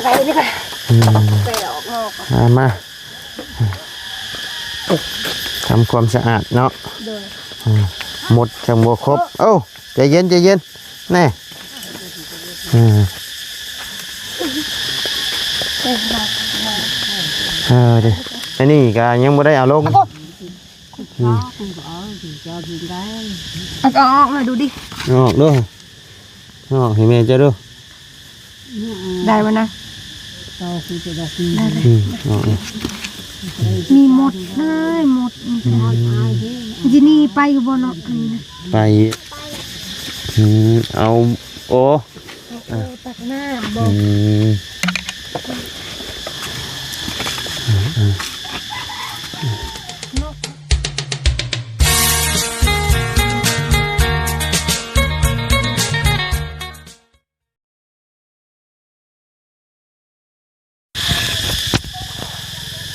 ໄປນີ້ໄປ ອືມ ໄປອອກນອກ ມາ ມາ ທຳຄວາມສະອາດເນາະ ໂດຍ ອືມ ມົດຈັ່ງບໍ່ຄົບ ເອົ້າ ໃຈເຢັນ ໃຈເຢັນ ແນ່ ອືມ ເອີ ເດ້ ອັນນີ້ກໍຍັງບໍ່ໄດ້ເອົາລົງ ອືມ ເອົາອອກມາດູດິ ເອົາອອກດູ ເອົາອອກໃຫ້ແມ່ເຈົ້າດູ ໄດ້ບໍ່ນະ ໄດ້ ອືມ ເອົາອອກ ມີມົດເລີຍ ມົດ ອືມ ຊິໜີໄປຢູ່ບໍ່ເນາະ ອັນນີ້ນະ ໄປ ອືມ ເອົາ ໂອ້ ເອີ ຕັກນ້ຳບໍ່ ອືມ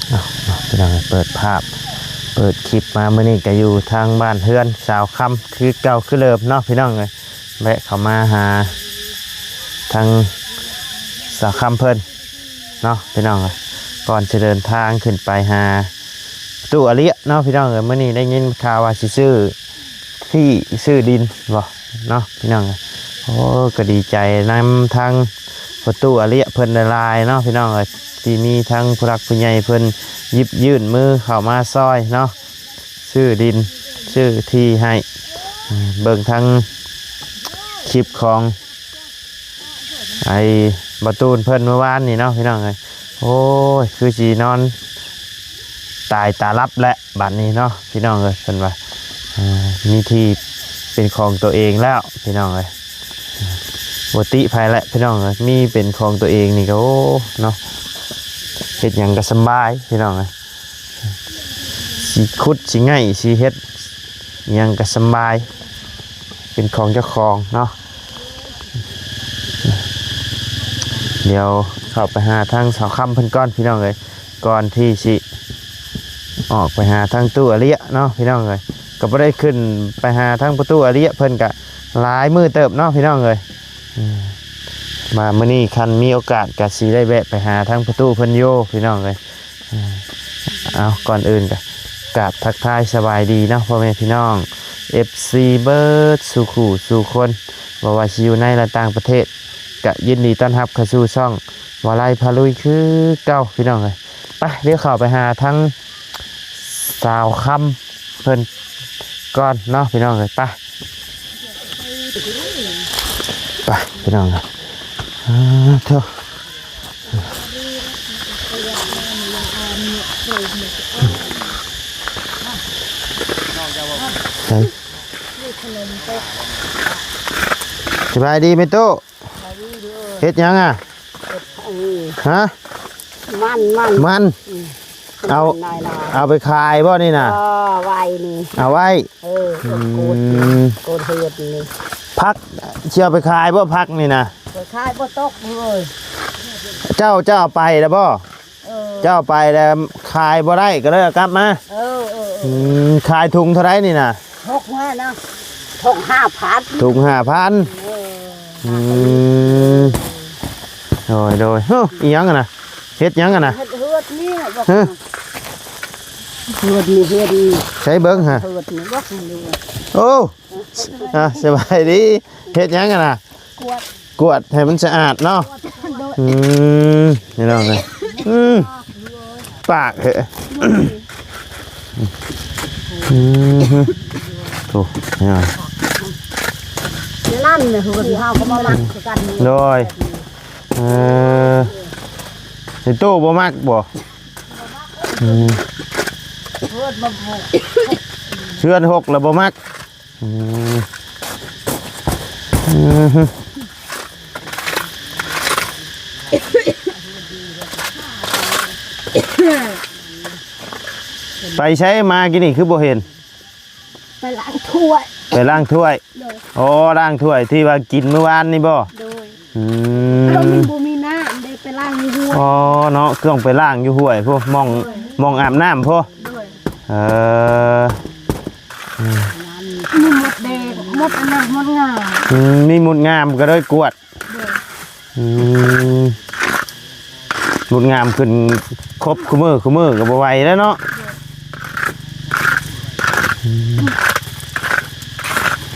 ເອົາເນາະ ພີ່ນ້ອງເອີຍ ເປີດພາບ ເປີດຄລິບມາ ມື້ນີ້ກໍຢູ່ທາງບ້ານເຮືອນສາວຄຳ ຄືເກົ່າຄືເດີມເນາະ ພີ່ນ້ອງເອີຍ ແວະເຂົ້າມາຫາທາງສາວຄຳເພິ່ນເນາະ ພີ່ນ້ອງເອີຍ ກ່ອນຈະເດີນທາງຂຶ້ນໄປຫາຕູ້ອາເລຍເນາະ ພີ່ນ້ອງເອີຍ ມື້ນີ້ໄດ້ຍິນຂ່າວວ່າຊິຊື້ ທີ່ຊື້ດິນບໍ່ເນາະ ພີ່ນ້ອງເອີຍ ໂອ້ ກໍດີໃຈນຳທາງພໍ່ຕູ້ອາເລຍເພິ່ນຫຼາຍໆເນາະ ພີ່ນ້ອງເອີຍ ທີ່ມີທັງຜູ້ຫຼັກຜູ້ໃຫຍ່ເພິ່ນຢິບຍື່ນມືເຂົ້າມາຊ່ອຍເນາະ ຊື້ດິນຊື້ທີ່ໃຫ້ ເບິ່ງທາງຄລິບຂອງ ໄອ້ ບ່າວຕູນເພິ່ນເມື່ອວານນີ້ເນາະ ພີ່ນ້ອງເອີຍ ໂອ້ຍ ຄືຊິນອນຕາຍຕາຫຼັບແຫຼະບາດນີ້ເນາະ ພີ່ນ້ອງເອີຍ ເພິ່ນວ່າ ເອີ ມີທີ່ເປັນຂອງຕົວເອງແລ້ວ ພີ່ນ້ອງເອີຍ ບໍ່ຕິໃຜແຫຼະ ພີ່ນ້ອງເອີຍ ມີເປັນຂອງຕົວເອງນີ້ກໍ ໂອ້ ເນາະ ເຮັດຫຍັງກໍສຳບາຍ ພີ່ນ້ອງເອີຍ ຊິຂຸດ ຊິໄຫງ ຊິເຮັດ ຫຍັງກໍສຳບາຍ ເປັນຂອງເຈົ້າຂອງເນາະ ດຽວເຂົ້າໄປຫາທາງສາວຄຳເພິ່ນກ່ອນ ພີ່ນ້ອງເອີຍ ກ່ອນທີ່ຊິອອກໄປຫາທາງຕູ້ອາເລຍເນາະ ພີ່ນ້ອງເອີຍ ກໍບໍ່ໄດ້ຂຶ້ນໄປຫາທາງພໍ່ຕູ້ອາເລຍ ເພິ່ນກໍຫຼາຍມື້ເຕີບເນາະ ພີ່ນ້ອງເອີຍ ອືມ ວ່າມື້ນີ້ຄັນມີໂອກາດກໍຊິໄດ້ແວະໄປຫາທາງພໍ່ຕູ້ເພິ່ນຢູ່ ພີ່ນ້ອງເອີຍ ເອົາ ກ່ອນອື່ນກໍກາບທັກທາຍສະບາຍດີເນາະ ພໍ່ແມ່ພີ່ນ້ອງ ເອັຟຊີ ເບິດສູ່ຄູ່ສູ່ຄົນ ບໍ່ວ່າຊິຢູ່ໃນ ແລະ ຕ່າງປະເທດ ກະຍິນດີຕ້ອນຮັບເຂົ້າສູ່ຊ່ອງວາໄລພາລຸຍຄືເກົ່າ ພີ່ນ້ອງເອີຍ ໄປ ດຽວເຂົ້າໄປຫາທາງສາວຄຳເພິ່ນກ່ອນເນາະ ພີ່ນ້ອງເອີຍ ໄປ ໄປ ພີ່ນ້ອງເອີຍ ອາ ໂທ້ ໃສ ສະບາຍດີແມ່ຕູ້ ເຮັດຫຍັງອະ? ຮະ? ມັນ ມັນ ມັນ ອືມ ເອົາ ມັນລາຍໆ ເອົາໄປຂາຍບໍ່ນີ້ນະ? ເອີ ໄວ້ນີ້ ເອົາໄວ້ ເອີ ອືມ ໂກດ ໂກດເຮືອນນີ້ ຜັກ ຊິເອົາໄປຂາຍບໍ່ ຜັກນີ້ນະ? ໄປຂາຍບໍ່ຕົກເລີຍ ເຈົ້າ ເຈົ້າເອົາໄປແລ້ວບໍ່? ເອີ ເຈົ້າໄປແລ້ວຂາຍບໍ່ໄດ້ ກໍເລີຍເອົາກັບມາ ເອີ ເອີ ເອີ ອືມ ຂາຍຖົງເທົ່າໃດນີ້ນະ? ຖົງຫັ້ນນະ ຖົງຫ້າພັນ ຖົງຫ້າພັນ ເອີ ອືມ ໂດຍ ໂດຍ ເຮີ້ ອີຫຍັງຫັ້ນນະ? ເຮັດຫຍັງຫັ້ນນະ? ເຮັດເຮືອນນີ້ ຮະ? ເຮືອນນີ້ ເຮືອນນີ້ ໃຊ້ເບິ່ງຫາ ເຮືອນນີ້ ໂອ້ ອ່າ ສະບາຍດີ ເຮັດຫຍັງຫັ້ນນະ? ກວດ ກວດໃຫ້ມັນສະອາດເນາະ ໂດຍ ອືມ ພີ່ນ້ອງເອີຍ ອືມ ປາກເຫະ ອືມ ໂອ້ ພີ່ນ້ອງ ນັ້ນເຮືອນເຮົາກໍບໍ່ມັກຄືກັນ ໂດຍ ເອີ ໄອ້ຕູ້ບໍ່ມັກບໍ່? ອືມ ເຮືອນບໍ່ ເຮືອນຫົກແລ້ວບໍ່ມັກ ອືມ ອືມ ໄປໃສມາກີ້ນີ້ຄືບໍ່ເຫັນ? ໄປລ້າງຖ້ວຍ ໄປລ້າງຖ້ວຍ ໂດຍ ອໍ ລ້າງຖ້ວຍທີ່ວ່າກິນມື້ວານນີ້ບໍ່? ໂດຍ ອືມ ເອົາ ມັນບໍ່ມີນ້ຳເດ້ ໄປລ້າງຢູ່ຫ້ວຍ ອໍ ເນາະ ຕ້ອງໄປລ້າງຢູ່ຫ້ວຍພຸ້ນ ໝ່ອງ ໂດຍ ໝ່ອງອາບນ້ຳພຸ້ນ ໂດຍ ເອີ ອືມ ມີມົດແດງ ມົດອັນນັ້ນ ມົດງາມ ອືມ ມີມົດງາມກໍເລີຍກວດ ໂດຍ ອືມ ງົດງາມຂຶ້ນຄົບຄູ່ມື້ ຄູ່ມື້ກໍບໍ່ໄຫວແລ້ວເນາະ.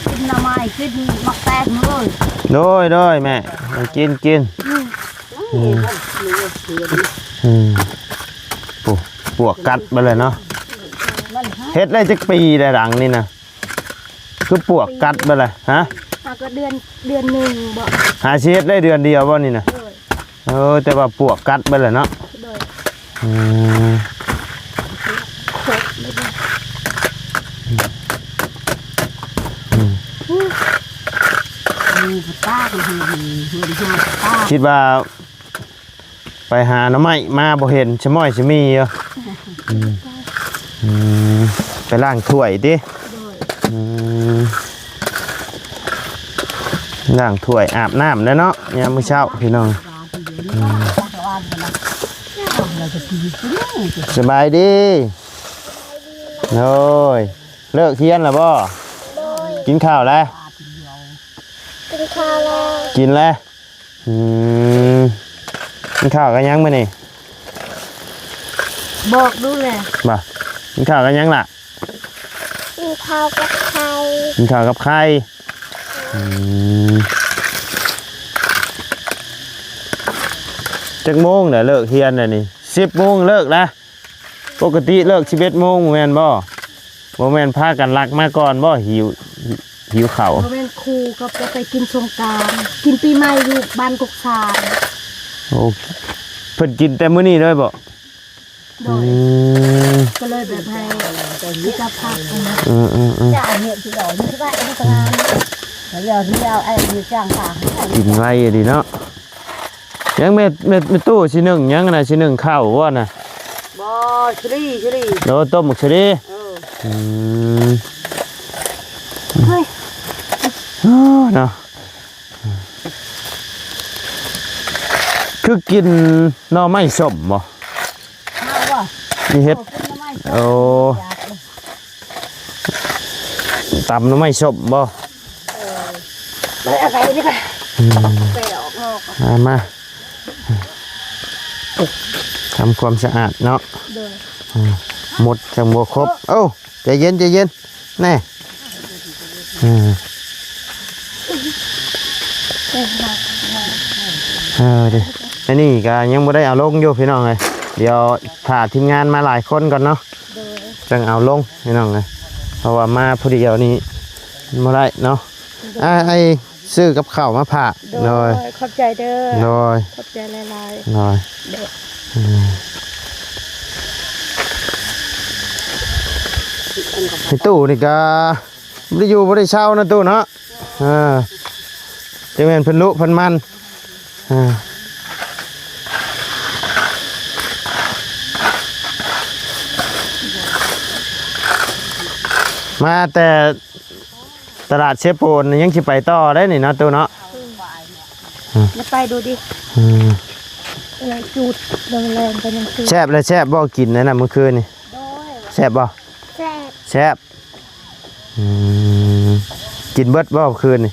ກິນໜໍ່ໄມ້ ກິນໝາກແຕງເອີຍ. ໂດຍ ໂດຍແມ່ ກິນ ກິນ. ອືມ ອືມ ອືມ ໂອ້ ປວກກັດເບິດເລີຍເນາະ. ເຮັດໄດ້ຈັກປີແລ້ວຫຼັງນີ້ນະ? ຄືປວກກັດເບິດລະ ຮະ? ຫາກໍເດືອນ ເດືອນໜຶ່ງບໍ? ຫາຊິເຮັດໄດ້ເດືອນດຽວບໍນີ້ນະ? ໂດຍ. ເອີ ແຕ່ວ່າປວກກັດເບິດລະເນາະ. ໂດຍ. ອືມ ຄົບເລີຍ. ອືມ ອືມ ມີປາ ເຮືອນ ເຮືອນ ເຮືອນ ປາ ຄິດວ່າ ໄປຫາໜໍ່ໄມ້ມາບໍ່ເຫັນ ຊະມ້ອຍຊະມີຢູ່. ອືມ ອືມ ໄປລ້າງຖ້ວຍຕິ? ໂດຍ. ອືມ ລ້າງຖ້ວຍອາບນ້ຳແລ້ວເນາະ ຍາມມື້ເຊົ້າພີ່ນ້ອງ. ອືມ ສະບາຍດີ. ໂດຍ ເລີກຮຽນແລ້ວບໍ່? ໂດຍ. ກິນເຂົ້າແລ້ວ? ກິນເຂົ້າແລ້ວ. ກິນແລ້ວ. ອືມ ກິນເຂົ້າກັບຫຍັງມື້ນີ້? ບອກດູແຫຼະ. ບໍ່ ກິນເຂົ້າກັບຫຍັງລະ? ກິນເຂົ້າກັບໄຂ່. ກິນເຂົ້າກັບໄຂ່. ອືມ ຈັກໂມງແລ້ວ ເລີກຮຽນແລ້ວນີ້? ສິບໂມງເລີກລະ. ປົກກະຕິເລີກສິບເອັດໂມງ ບໍ່ແມ່ນບໍ່? ບໍ່ແມ່ນພາກັນລັກມາກ່ອນບໍ່? ຫິວ ຫິວເຂົ້າ. ບໍ່ແມ່ນ ຄູກໍຈະໄປກິນສົງການ ກິນປີໃໝ່ຢູ່ບ້ານກົກຊານ. ໂອ້ ເພິ່ນກິນແຕ່ມື້ນີ້ເລີຍບໍ່? ໂດຍ. ອືມ ກໍເລີຍແບບໃຫ້ເຈົ້າພາກ ເອີ ເອີ ເອີ ກິນໄວອີ່ຫຼີເນາະ. ຍັງແມ່ ແມ່ ແມ່ຕູ້ຊິໜຶ້ງຫຍັງນະ? ຊິໜຶ້ງເຂົ້າບໍ່ນະ? ບໍ່ ສາລີ ສາລີ. ໂອ້ ຕົ້ມໝາກສາລີ. ເອີ ອືມ ເຮີ້ຍ ເນາະ ຄືກິນໜໍ່ໄມ້ສົ້ມບໍ່? ເອົາບໍ່? ມີເຫັດ. ໂອ້ ຕຳໜໍ່ໄມ້ສົ້ມບໍ່? ເອີ ໄປເອົາໄປນີ້ໄປ. ອືມ ໄປອອກນອກ ມາ ມາ ທຳຄວາມສະອາດເນາະ. ໂດຍ. ອືມ ມົດຈັ່ງບໍ່ຄົບ. ໂອ້ ໃຈເຢັນ ໃຈເຢັນ ແນ່. ອືມ ເອີ ເດ້ ອັນນີ້ກໍຍັງບໍ່ໄດ້ເອົາລົງຢູ່ພີ່ນ້ອງເອີຍ. ດຽວຖ້າທີມງານມາຫຼາຍຄົນກ່ອນເນາະ. ໂດຍ. ຈັ່ງເອົາລົງພີ່ນ້ອງເອີຍ ເພາະວ່າມາຜູ້ດຽວນີ້ບໍ່ໄດ້ເນາະ. ໂດຍ. ອ້າຍ ອ້າຍຊື້ກັບເຂົ້າມາຝາກ. ໂດຍ. ໂດຍ ຂອບໃຈເດີ. ໂດຍ ຂອບໃຈຫຼາຍໆ. ໂດຍ. ໂດຍ. ອືມ ໃນຕູ້ນີ້ກະບໍ່ໄດ້ຢູ່ບໍ່ໄດ້ເຊົານະຕູ້ເນາະ. ເອີ ຈັ່ງແມ່ນເພິ່ນລຸເພິ່ນມັນ. ເອີ ມາແຕ່ຕະຫຼາດເຊໂປນ ຍັງຊິໄປຕໍ່ໄດ້ນີ້ເນາະຕູ້ເນາະ. ອືມ ໄປດູດິ. ອືມ ເອີ ຈູດແລງໆ ກໍຍັງ ແຊບແລ້ວ ແຊບບໍ່? ກິນນັ້ນນະມື້ຄືນນີ້. ໂດຍ. ແຊບບໍ່? ແຊບ ແຊບ. ອືມ ກິນເບິດບໍ່ຄືນນີ້?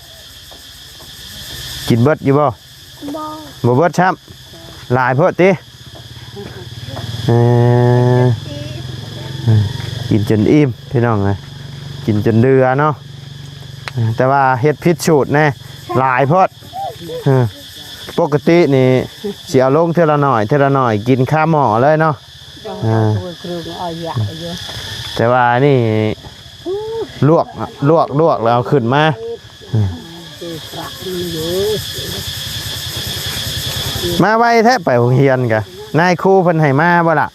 ກິນເບິດຢູ່ບໍ່? ບໍ່ ບໍ່ເບິດຊ້ຳ. ຫຼາຍໂພດຕິ? ເອີ ກິນຈົນອີ່ມພີ່ນ້ອງເອີຍ ກິນຈົນເຫຼືອເນາະ. ແຕ່ວ່າເຮັດຜິດສູດແນ່ ຫຼາຍໂພດ. ເອີ ປົກກະຕິນີ້ຊິເອົາລົງເທື່ອລະໜ້ອຍ ເທື່ອລະໜ້ອຍ ກິນຄາໝໍ້ເລີຍເນາະ. ອ່າ ແຕ່ວ່ານີ້ລວກ ລວກ ລວກແລ້ວເອົາຂຶ້ນມາ. ມາໄວແທ້ໄປໂຮງຮຽນກະ ນາຍຄູເພິ່ນໃຫ້ມາບໍ່ລະ?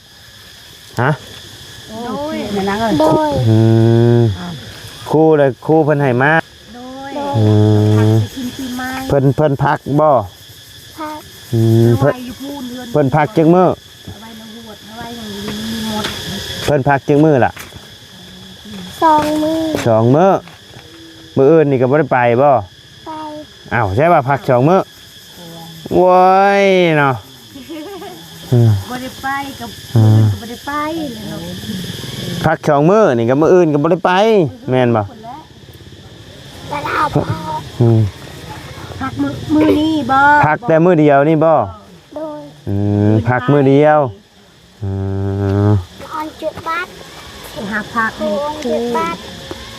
ຮະ? ໂດຍ ແມ່ນາງເອີຍ. ໂດຍ. ອືມ ຄູລະ ຄູເພິ່ນໃຫ້ມາ. ໂດຍ. ອືມ ເພິ່ນ ເພິ່ນພັກບໍ່? ພັກ. ອືມ ເພິ່ນ ເພິ່ນພັກຈັກມື້? ເພິ່ນພັກຈັກມື້ລະ? ສອງມື້. ສອງມື້. ມື້ອື່ນນີ້ກໍບໍ່ໄດ້ໄປບໍ່? ໄປ. ອ້າວ ໃຊ່ວ່າພັກສອງມື້. ໂອ້ຍເນາະ ອືມ ບໍ່ໄດ້ໄປກັບ ອືມ ມື້ອື່ນກໍບໍ່ໄດ້ໄປເລີຍເນາະ. ພັກສອງມື້ນີ້ ກັບມື້ອື່ນກໍບໍ່ໄດ້ໄປ ແມ່ນບໍ່? ອືມ ພັກມື້ ມື້ນີ້ບໍ່? ພັກແຕ່ມື້ດຽວນີ້ບໍ່? ໂດຍ. ອືມ ພັກມື້ດຽວ. ອືມ ອອນຈຸດບັດ ຫາພັກ ຄູອອນຈຸດບັດ.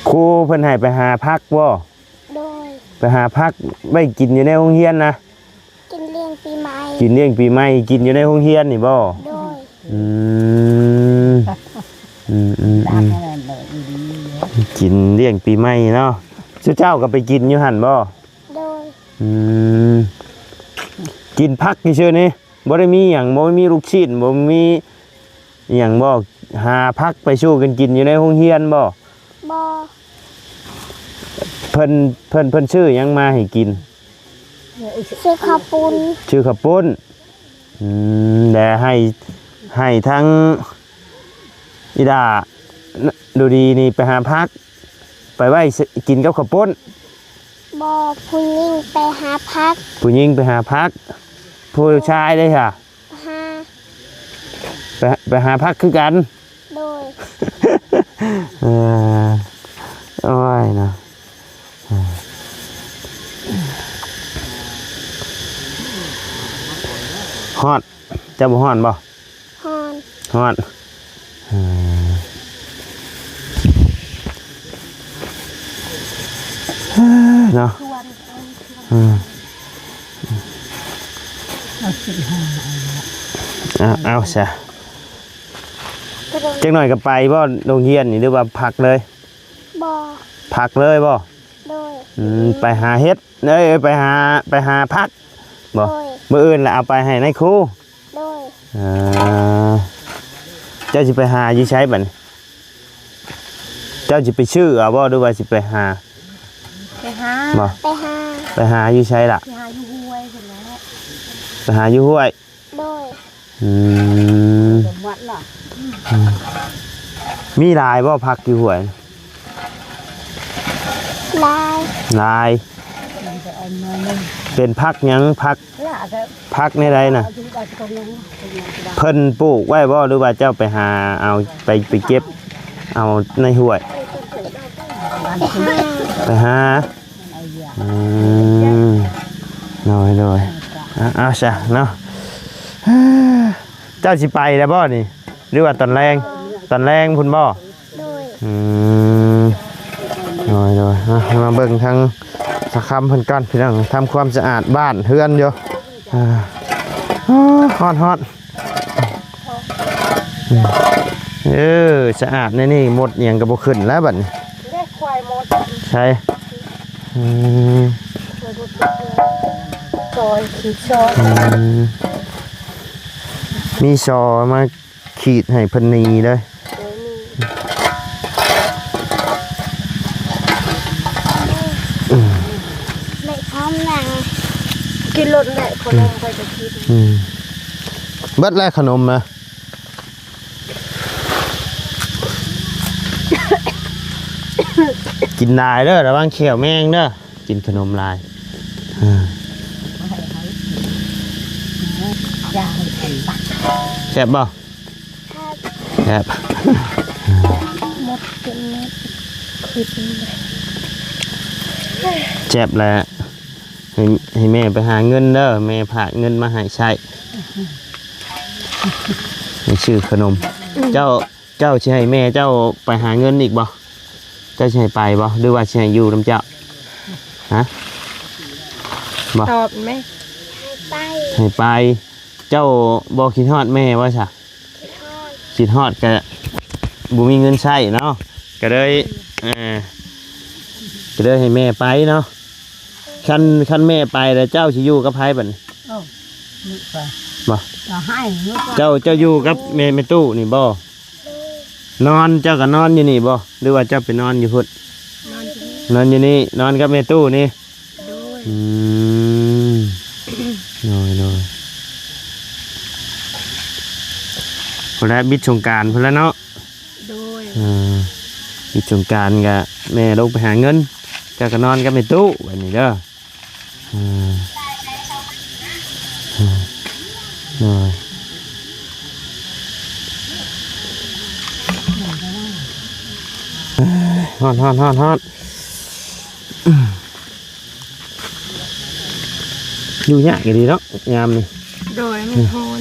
ຄູເພິ່ນໃຫ້ໄປຫາພັກບໍ່? ໂດຍ ໄປຫາພັກໄວ້ກິນຢູ່ໃນໂຮງຮຽນນະ. ກິນລ້ຽງປີໃໝ່ ກິນລ້ຽງປີໃໝ່ ກິນຢູ່ໃນໂຮງຮຽນນີ້ບໍ່? ໂດຍ ອືມ ອືມໆໆ ກິນລ້ຽງປີໃໝ່ເນາະ. ຊຸເຈົ້າກໍໄປກິນຢູ່ຫັ້ນບໍ່? ໂດຍ ອືມ ກິນຜັກຊື່ໆນີ້ ບໍ່ໄດ້ມີຫຍັງ ບໍ່ມີລູກຊີ້ນ ບໍ່ມີຫຍັງບໍ່? ຫາຜັກໄປສູ່ກັນກິນຢູ່ໃນໂຮງຮຽນບໍ່? ບໍ່ ເພິ່ນ ເພິ່ນ ເພິ່ນຊື້ຫຍັງມາໃຫ້ກິນ? ຊື້ເຂົ້າປຸ້ນ ຊື້ເຂົ້າປຸ້ນ. ອືມ ແລະ ໃຫ້ ໃຫ້ທັງອີ່ດາດູດີນີ້ໄປຫາຜັກ ໄປໄວ້ ສ- ກິນກັບເຂົ້າປຸ້ນ. ບໍ່ ຜູ້ຍິງໄປຫາຜັກ ຜູ້ຍິງໄປຫາຜັກ. ຜູ້ຊາຍເດ້ຫາ? ຫາ ໄປ ໄປຫາຜັກຄືກັນ. ໂດຍ ເອີ ໂອ້ຍເນາະ ຮ້ອນ. ເຈົ້າບໍ່ຮ້ອນບໍ່? ຮ້ອນ ຮ້ອນ. ເອີ ເນາະ ເອີ ເອົາ ເອົາຊະ. ຈັກໜ້ອຍກໍໄປບໍ່ໂຮງຮຽນນີ້ ຫຼືວ່າພັກເລີຍ? ບໍ່ ພັກເລີຍບໍ່? ໂດຍ ອືມ ໄປຫາເຮັດ ເອີຍ ໄປຫາ ໄປຫາພັກບໍ່? ໂດຍ ມື້ອື່ນລະເອົາໄປໃຫ້ນາຍຄູ. ໂດຍ ເອີ ເຈົ້າຊິໄປຫາຢູ່ໃສບັດນີ້? ເຈົ້າຊິໄປຊື້ເອົາບໍ່ ຫຼືວ່າຊິໄປຫາ? ໄປຫາ ບໍ່? ໄປຫາ ໄປຫາຢູ່ໃສລະ? ໄປຫາຢູ່ຫ້ວຍພຸ້ນແຫຼະ ໄປຫາຢູ່ຫ້ວຍ. ໂດຍ ອືມ ມີຫຼາຍບໍ່ຜັກຢູ່ຫ້ວຍ? ຫຼາຍ ຫຼາຍ. ເປັນຜັກຫຍັງ? ຜັກ ຜັກແນວໃດນະ? ເພິ່ນປູກໄວ້ບໍ່ ຫຼືວ່າເຈົ້າໄປຫາເອົາ ໄປ ໄປເກັບເອົາໃນຫ້ວຍ? ໄປຫາ ອືມ ໂດຍ ໂດຍ ເອົາ ເອົາຊະເນາະ. ເຈົ້າຊິໄປແລ້ວບໍ່ນີ້ ຫຼືວ່າຕອນແລງ? ຕອນແລງພຸ້ນບໍ່? ໂດຍ ອືມ ໂດຍ ໂດຍ ເອົາ ມາເບິ່ງທາງສາຄຳເພິ່ນກ່ອນພີ່ນ້ອງ ທຳຄວາມສະອາດບ້ານເຮືອນຢູ່. ອາ ຮ້ອນ ຮ້ອນ. ເອີ ສະອາດແນວນີ້ ມົດຫຍັງກໍບໍ່ຂຶ້ນແລ້ວບັດນີ້. ເດ້ ຄວາຍມົດ ໃສ? ອືມ ຊອຍ ຂີດຊອຍ. ອືມ ມີຊໍມາຂີດໃຫ້ເພິ່ນໜີເດີ້. ໂດຍ ມີ ອືມ ແມ່ພ້ອມນາ ກິນລົດແຫຼະ ຂະໜົມຂ້ອຍກໍກິນ. ອືມ ເບິດແລ້ວຂະໜົມນະ. ກິນຫຼາຍເດີ້ ລະວັງແຂ້ວແມງເດີ້ ກິນຂະໜົມຫຼາຍ. ເອີ ແຊບບໍ່? ແຊບ ໝົດເປັນໝົດ ແຊບແຫຼະ. ໃຫ້ ໃຫ້ແມ່ໄປຫາເງິນເດີ້ ແມ່ຝາກເງິນມາໃຫ້ໃຊ້ ໃຫ້ຊື້ຂະໜົມ. ເຈົ້າ ເຈົ້າຊິໃຫ້ແມ່ເຈົ້າໄປຫາເງິນອີກບໍ່? ເຈົ້າຊິໃຫ້ໄປບໍ່ ຫຼືວ່າຊິໃຫ້ຢູ່ນຳເຈົ້າ? ຮະ ບໍ່ ຕອບແມ່. ໃຫ້ໄປ ໃຫ້ໄປ. ເຈົ້າບໍ່ຄິດຮອດແມ່ວ່າຊະ? ຄິດຮອດ ຄິດຮອດກະບໍ່ມີເງິນໃຊ້ເນາະ ກະເລີຍ ເອີ ກະເລີຍໃຫ້ແມ່ໄປເນາະ. ຄັນ ຄັນແມ່ໄປແລ້ວ ເຈົ້າຊິຢູ່ກັບໃຜບັດນີ້? ໂອ້ ບໍ່ ເຈົ້າ ເຈົ້າຢູ່ກັບແມ່ ແມ່ຕູ້ນີ້ບໍ່? ນອນ ເຈົ້າກໍນອນຢູ່ນີ້ບໍ່ ຫຼືວ່າເຈົ້າໄປນອນຢູ່ພຸ້ນ? ນອນຢູ່ນີ້ ນອນຢູ່ນີ້ ນອນກັບແມ່ຕູ້ນີ້. ໂດຍ ອືມ ໂດຍ ໂດຍ ພຸ້ນແຫຼະ ບິດສົງການພຸ້ນແຫຼະເນາະ. ໂດຍ ເອີ ບິດສົງການກະແມ່ລົງໄປຫາເງິນ ເຈົ້າກໍນອນກັບແມ່ຕູ້ບັດນີ້ເດີ້. ເອີ ເອີ ໂດຍ ເອີຍ ຮ້ອນ ຮ້ອນ ຮ້ອນ ຮ້ອນ. ຢູ່ຍາກອີ່ຫຼີເນາະ ຍາມນີ້. ໂດຍ ມັນຮ້ອນ.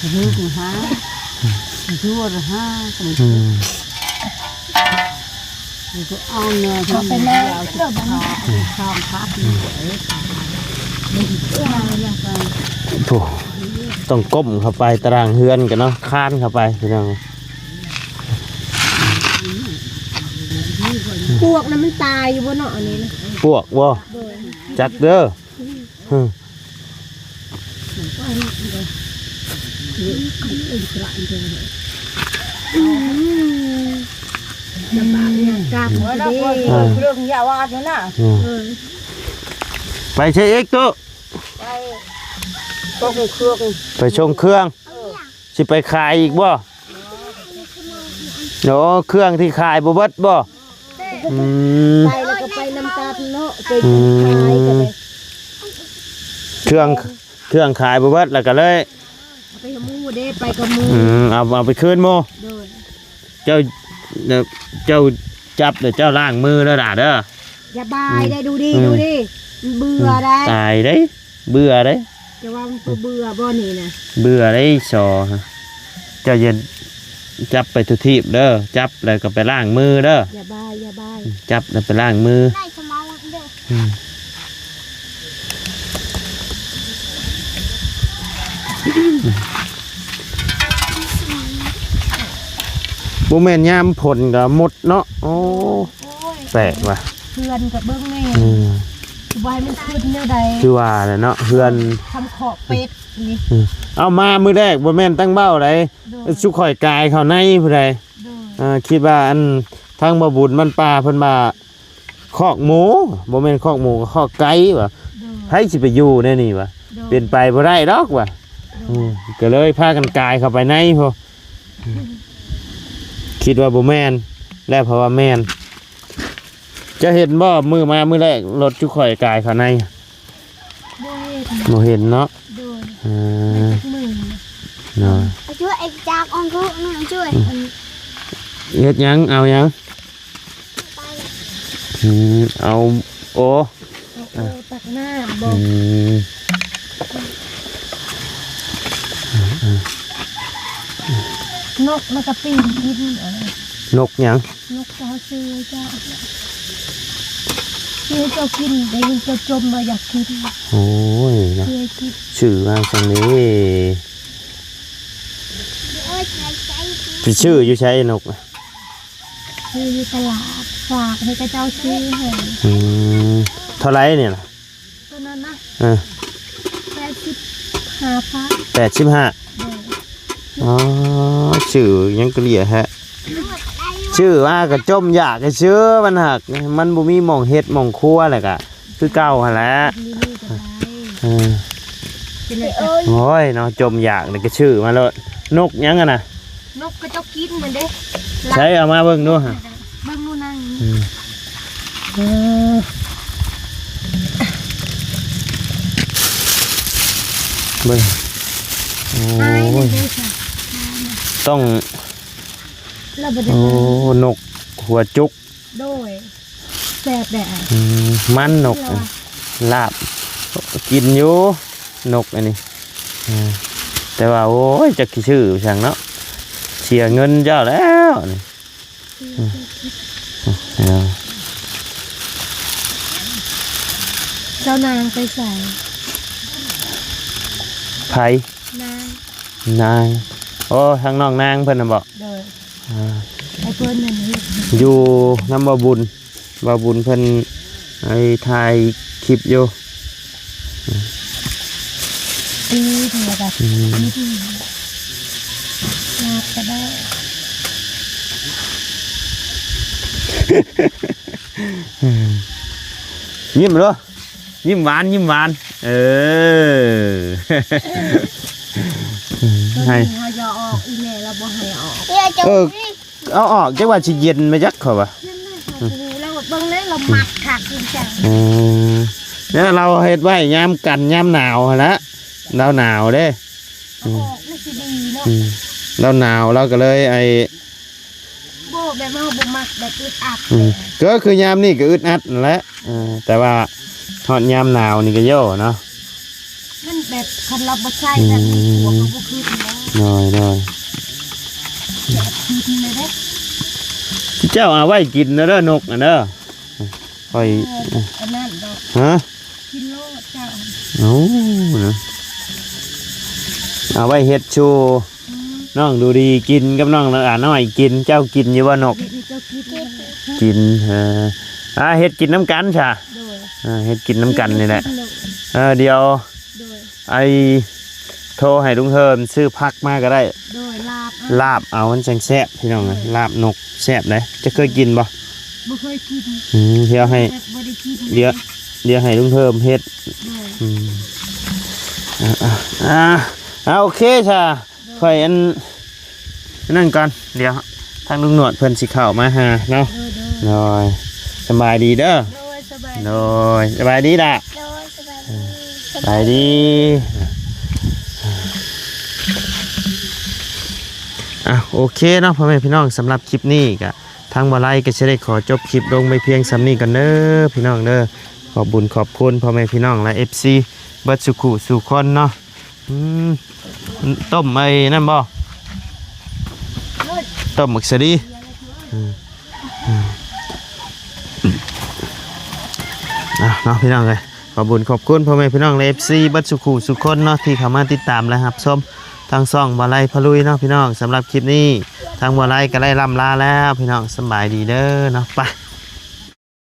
ຄືຫາ ຄືວ່າຫາ ອືມ ມັນກໍເອົາເນາະ ເອົາໄປແລ້ວ ເອົາໄປແລ້ວ ສອງພັກ ອືມ ໂອ້ ຕ້ອງກົ້ມເຂົ້າໄປຕາລ່າງເຮືອນກັນເນາະ ຄານເຂົ້າໄປ ພີ່ນ້ອງ. ປວກນະ ມັນຕາຍຢູ່ບໍ່ເນາະ ອັນນີ້ນະ? ປວກບໍ່? ໂດຍ ຈັກເດີ. ອືມ ອືມ ອືມ ໄປໃສອີກຕຸ? ໄປສົ່ງເຄື່ອງ ໄປສົ່ງເຄື່ອງ. ເອີ ຊິໄປຂາຍອີກບໍ່? ໂອ້ ເຄື່ອງທີ່ຂາຍບໍ່ເບິດບໍ່? ອືມ ໄປແລ້ວກໍໄປນຳກັນເນາະ ໄປ ອືມ ຂາຍກັນເລີຍ. ເຄື່ອງ ເຄື່ອງຂາຍບໍ່ເບິດແລ້ວກໍເລີຍ ເອົາໄປໃຫ້ໝູ່ເດ້ ໄປກັບໝູ່. ອືມ ເອົາ ເອົາໄປຄືນໝູ່. ໂດຍ ເຈົ້າ ເຈົ້າຈັບແລ້ວເຈົ້າລ້າງມືເດີຫຼ້າເດີ. ຢ່າບາຍໄດ້ ອືມ ດູດີ ອືມ ດູດີ ມັນເບື່ອໄດ໋. ອືມ ຕາຍເດ້ ເບື່ອເດ້. ຈະວ່າມັນບໍ່ເບື່ອບໍ່ນີ້ນະ? ເບື່ອເດ້ ຊໍ ເຈົ້າຢ່າຈັບໄປທົ່ວທີບເດີ ຈັບແລ້ວກໍໄປລ້າງມືເດີ. ຢ່າບາຍ ຢ່າບາຍ ຈັບແລ້ວໄປລ້າງມື. ອືມ ບໍ່ແມ່ນຍາມຝົນກໍໝົດເນາະ. ໂອ້ ໂອ້ຍ ແປກວ່າ ເຮືອນກໍເບິ່ງແດ່. ອືມ ບໍ່ໃຫ້ມັນຂຶ້ນແນວໃດ ຄືວ່າແຫຼະເນາະ ເຮືອນ ທຳຂອບເປັດນີ້. ອືມ ເອົາມາມື້ແລກບໍ່ແມ່ນຕັ້ງເບົາໃດ. ໂດຍ ຊຸຂ້ອຍກາຍເຂົ້າໃນຜູ້ໃດ. ໂດຍ ເອີ ຄິດວ່າອັນທາງບໍ່ບຸນບ້ານປ່າເພິ່ນວ່າ ຄອກໝູ ບໍ່ແມ່ນຄອກໝູ ຄອກໄກ່ວ່າ. ໂດຍ ໃຜຊິໄປຢູ່ໃນນີ້ວ່າ. ໂດຍ ເປັນໄປບໍ່ໄດ້ດອກວ່າ. ໂດຍ ອືມ ກໍເລີຍພາກັນກາຍເຂົ້າໄປໃນພຸ້ນ. ອືມ ຄິດວ່າບໍ່ແມ່ນ ແລ້ວເພາະວ່າແມ່ນ. ເຈົ້າເຫັນບໍ່ ມື້ມາມື້ແລກ ລົດຈຸຂ້ອຍກາຍເຂົ້າໃນ? ບໍ່ເຫັນ ບໍ່ເຫັນເນາະ. ໂດຍ ເອີ ມາຈາກມື້ເນາະ. ເອົາຊ່ວຍ ເອັກຈາກອອງທຸກ ມາຊ່ວຍ. ເຮັດຫຍັງ? ເອົາຫຍັງ? ອືມ ເອົາໂອ ເອົາໂອຕັກນ້ຳບໍ? ອືມ ນົກມັນກະປີນກິນ. ນົກຫຍັງ? ນົກເຈົ້າຊື້ເຈົ້າ ຊື້ເຈົ້າກິນ ໄດ້ຍິນເຈົ້າຈົ່ມວ່າຢາກກິນ. ໂອ້ຍເນາະ ຊື້ມາຈັ່ງນີ້ ໄປຊື້ຢູ່ໃສນົກ? ຊື້ຢູ່ຕະຫຼາດ ຝາກໃຫ້ເຂົາເຈົ້າຊື້ໃຫ້. ອືມ ເທົ່າໃດນີ້ນະ? ຕົວນັ້ນນະ ເອີ ແປດສິບຫ້າພັນ. ແປດສິບຫ້າ. ໂດຍ ອໍ ຊື່ຫຍັງກະເລຍແທ້ ຊື່ວ່າກະຈົ່ມຢາກຊື່ ມັນຫາກ ມັນບໍ່ມີໝ່ອງເຮັດໝ່ອງຄົວ ແລ້ວກະຄືເກົ່າຫັ້ນແຫຼະ ເອີ ໂອ້ຍເນາະ ຈົ່ມຢາກນີ້ກະຊື່ມາໂລດ ນົກຫຍັງຫັ້ນນະ ນົກເຂົາເຈົ້າກິນຫັ້ນເດ້ ໃສ ເອົາມາເບິ່ງດູ ເບິ່ງດູນາງ ອືມ ເອີ ເບິ່ງ ໂອ້ຍ ຕ້ອງ ໂອ້ ນົກຫົວຈຸກ ໂດຍ ແຊບແດ່ ອືມ ມັນນົກ ລາບ ກິນຢູ່ນົກອັນນີ້ ເອີ ແຕ່ວ່າ ໂອ້ຍ ຈັກຊິຊື້ຫຍັງເນາະ ເສຍເງິນເຈົ້າແລ້ວນີ້ ອືມ ເອີ ເຈົ້ານາງໄປໃສ? ໃຜ? ນາງ ນາງ ໂອ້ ທາງນ້ອງນາງເພິ່ນນະບໍ? ໂດຍ ອ່າ ໃຫ້ເພິ່ນນັ້ນເຮັດ ຢູ່ນຳບ່າວບຸນ ບ່າວບຸນເພິ່ນໄປຖ່າຍຄລິບຢູ່ ອືມ ດີເດ້ ອືມ ດີ ລາບກະໄດ້ ຍິ້ມເດີ້ ຍິ້ມຫວານ ຍິ້ມຫວານ ເອີ ໃຫ້ ເຮົາຢ່າອອກ ອີແມ່ລາວບໍ່ໃຫ້ອອກ ເອີ ເອົາອອກ ຈັກວ່າຊິເຢັນມາຈັກ ຂ້ອຍວ່າ ເຢັນເລີຍ ຂ້ອຍບໍ່ຮູ້ ລາວເບິ່ງແລ້ວ ລາວມັກຄັກຈິງຈັງ ອືມ ແລ້ວລາວເຮັດໄວ້ຍາມກັນຍາມໜາວຫັ້ນລະ ລາວໜາວເດ້ ເອົາອອກມັນຊິດີເນາະ ອືມ ລາວໜາວ ລາວກະເລີຍ ໄອ້ ບໍ່ ແບບເຮົາບໍ່ມັກແບບອຶດອັດ ອືມ ກະຄືຍາມນີ້ກະອຶດອັດຫັ້ນແຫຼະ ເອີ ແຕ່ວ່າຮອດຍາມໜາວນີ້ກະໂຍເນາະ ມັນແບບຄັນລາວບໍ່ໃສ່ແບບນີ້ ອືມ ຜົວກະບໍ່ຄືນເນາະ ໂດຍ ໂດຍ ແບບຄືນເລີຍເດ້ ເຈົ້າເອົາໄວ້ກິນເດີ ນົກຫັ້ນເດີ ຂ້ອຍ ເອີ ອັນນັ້ນດອກ ຮະ? ກິນໂລດເຈົ້າ ເອົານະ ເອົາໄວ້ເຮັດຊູ ອືມ ນ້ອງດູດີກິນກັບນ້ອງອານ້ອຍກິນ ເຈົ້າກິນຢູ່ບໍ່ນົກ? ເຮັດໃຫ້ເຈົ້າກິນ ກິນ ເອີ ອ່າ ເຮັດກິນນຳກັນຊະ ໂດຍ ອ່າ ເຮັດກິນນຳກັນນີ້ແຫຼະ ເອີ ດຽວ ໂດຍ ໄອ້ໂທໃຫ້ລຸງເຮີມຊື້ຜັກມາກະໄດ້ ໂດຍ ລາບເອົາ ລາບເອົາ ມັນຈັ່ງແຊບພີ່ນ້ອງ ໂດຍ ລາບນົກແຊບເດ້ ເຈົ້າເຄີຍກິນບໍ່? ບໍ່ເຄີຍກິນ ອືມ ດຽວໃຫ້ ແບບບໍ່ໄດ້ກິນ ດຽວ ດຽວໃຫ້ລຸງເຮີມເຮັດ ໂດຍ ອືມ ອ່າ ອ່າ ອ່າ ໂອເຄຊະ ໂດຍ ຂ້ອຍອັນ ນັ້ນກ່ອນ ດຽວທາງລຸງໜວດເພິ່ນຊິເຂົ້າມາຫາເນາະ ໂດຍ ໂດຍ ໂດຍ ສະບາຍດີເດີ ໂດຍ ສະບາຍ ໂດຍ ສະບາຍດີລະ ໂດຍ ສະບາຍດີ ສະບາຍດີ ອ່ະ ໂອເຄເນາະ ພໍ່ແມ່ພີ່ນ້ອງ ສຳລັບຄລິບນີ້ກະ ທາງບໍ່ໄລກະຊິໄດ້ຂໍຈົບຄລິບລົງໄວ້ພຽງສ່ຳນີ້ກ່ອນເດີພີ່ນ້ອງເດີ ຂອບບຸນຂອບຄຸນພໍ່ແມ່ພີ່ນ້ອງ ແລະ ເອັຟຊີ ເບິດສູ່ຄູ່ສູ່ຄົນເນາະ ອືມ ຕົ້ມໄອ້ນັ້ນບໍ່? ຕົ້ມໝາກສະລີ ອືມ ອືມ ອ່ະເນາະ ພີ່ນ້ອງເອີຍ ຂອບບຸນຂອບຄຸນພໍ່ແມ່ພີ່ນ້ອງ ແລະ ເອັຟຊີ ເບິດສູ່ຄູ່ສູ່ຄົນເນາະ ທີ່ເຂົ້າມາຕິດຕາມ ແລະ ຮັບຊົມທາງຊ່ອງບ່າວໄລພາລຸຍເນາະ ພີ່ນ້ອງ ສຳລັບຄລິບນີ້ ທາງບ່າວໄລກະໄດ້ລ່ຳລາແລ້ວ ພີ່ນ້ອງ ສະບາຍດີເດີເນາະ ໄປ